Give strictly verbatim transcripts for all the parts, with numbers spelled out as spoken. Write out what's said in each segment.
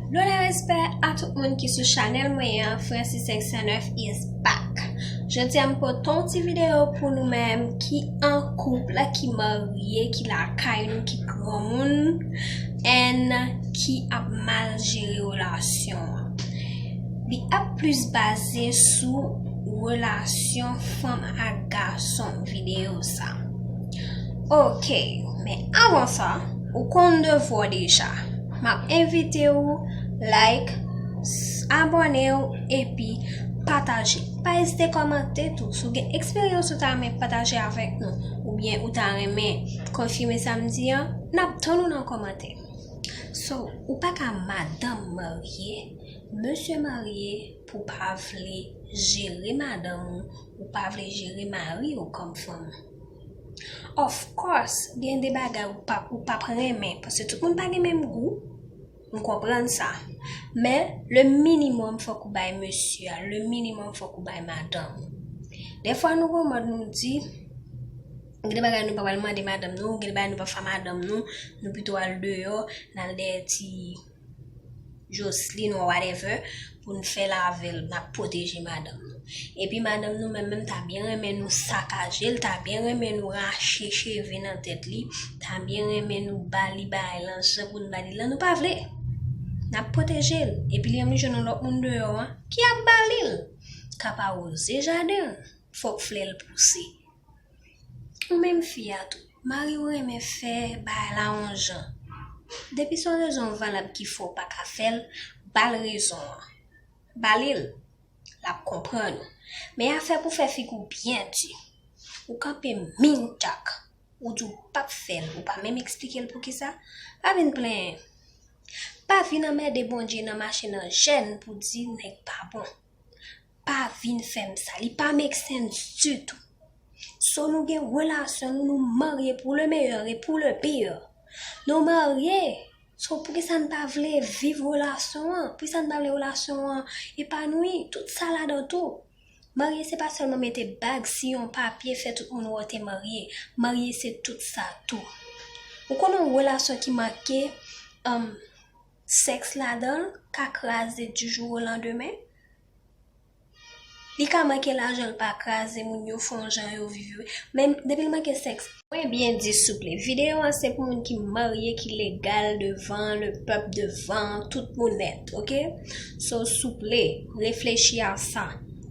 Lonnè, respè a tout moun ki sou chanèl mwen an, Francis Section nèf is back. Jodi a m pote yon ti videyo pou nou menm ki an koup, ki marye, ki lakay nou, ki granmoun, and ki ap mal jere relasyon an. Li ap plis baze sou relasyon fanm ak gason videyo sa. Ok, men avan sa, ou konn devwa w deja. M ap envite w like, s- abòne w, epi pataje. Pa ezite kòmante tou. Si w gen eksperyans ou ta renmen pataje avèk nou, oubyen ou ta renmen konfime sa m di an, n ap tann ou nan kòmantè. So, ou pa ka madanm marye, mesye marye pou pa vle jere madanm ou, ou pa vle jere mari w kòm fanm. Of course, gen de bagay ou p ap, ou p ap renmen, paske tout moun pa gen menm gou, m konprann sa. Men, le minimòm fòk ou bay mesye a, le minimòm fòk ou bay madanm ou. Dèfwa nou gon mòd nou di, gen de bagay nou pa pral mande madanm nou, gen de bagay nou pa fè madanm nou, nou pito al deyò, n al dèyè ti Jocelyn ou whatever, pou n fè l avè l, n ap pwoteje madanm nou. Epi madanm nou menm, menm ta byen renmen nou sakaje l, ta byen renmen nou rache cheve nan tèt li, ta byen renmen nou ba li bagay lan jan pou n ba li lan, nou pa vle. N ap pwoteje l. Epi li menm li jwenn yon lòt moun deyò an, ki ap ba li l. Ka pa woze jaden l, fòk flè l pouse. Ou menm fi a tou, mari w renmen fè bagay la yon jan. Depi se yon rezon valab ki fè w pa ka fè l, ba l rezon an. Ba li l, l ap konprann ou. Men afè pou fè figi w byen di. Ou kanpe min tchak. Ou di w p ap fè l, ou pa menm eksplike l poukisa. Pa vin plenyen. Pa vin anmède Bondye nan mache nan jèn pou di nèg pa bon. Pa vin fè m sa. Li pa make sense ditou. So nou gen relasyon nou, nou marye pour le meilleur et pour le pire. Nou marye. So poukisa n pa vle viv relasyon an? Poukisa n pa vle relasyon an epanouyi? Tout sa ladan tou. Marye se pa sèlman mete bag si yon papye, fè tout moun wè w te marye. Marye se tout sa tou. Ou konnen yon relasyon ki manke um, sèks ladan l ka kraze du jour au lendemain. Li ka manke lajan, l pa kraze, moun yo fè yon jan yo viv yo. Men depi l manke sèks. Mwen byen di souple, videyo an se pou moun ki marye, ki legal devan le pèp, devan tout moun nèt, ok? So souple, reflechi a sa.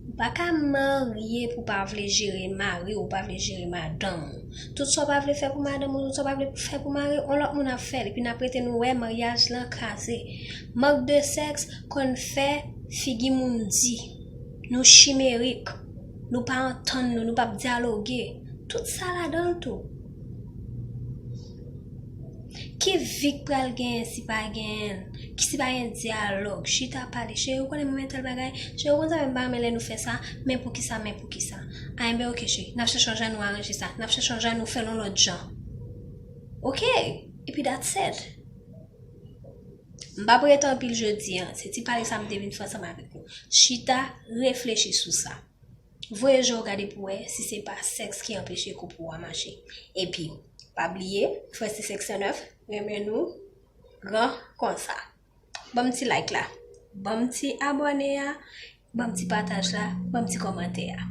Ou pa ka marye pou pa vle jere mari w, ou pa vle jere madanm ou. Tout sa w pa vle fè pou madanm ou, tout sa w pa vle fè pou mari w, yon lòt moun ap fè l, epi n ap rete nou wè maryaj lan kraze. Mank de sèks konn fè figi moun di. Nou chimerik. Nou pa antann nou, nou p ap dyaloge. Tout sa ladan l tou. Ki vi k pral genyen si pa genyen, ki si pa gen dyalòg, chita pale, cheri, ou konnen mwen men tèl bagay, cheri, ou konn sa, men m pa renmen lè nou fè sa, men poukisa, men poukisa. A, enben, ok, cheri, n ap chèche yon jan nou aranje sa, n ap chèche yon jan nou fè l yon lòt jan. Ok, epi that's it. M p ap rete anpil jodi an, se ti pale sa m te vin fè ansanm avèk nou. Chita, reflechi sou sa. Voye je w gade pou wè si se pa sèks ki anpeche koup ou a mache. Epi, pa bliye, Francis Section nèf renmen nou gran konsa. Ban m ti like la, ban m ti abòne a, ban m ti pataj la, ban m ti kòmantè a.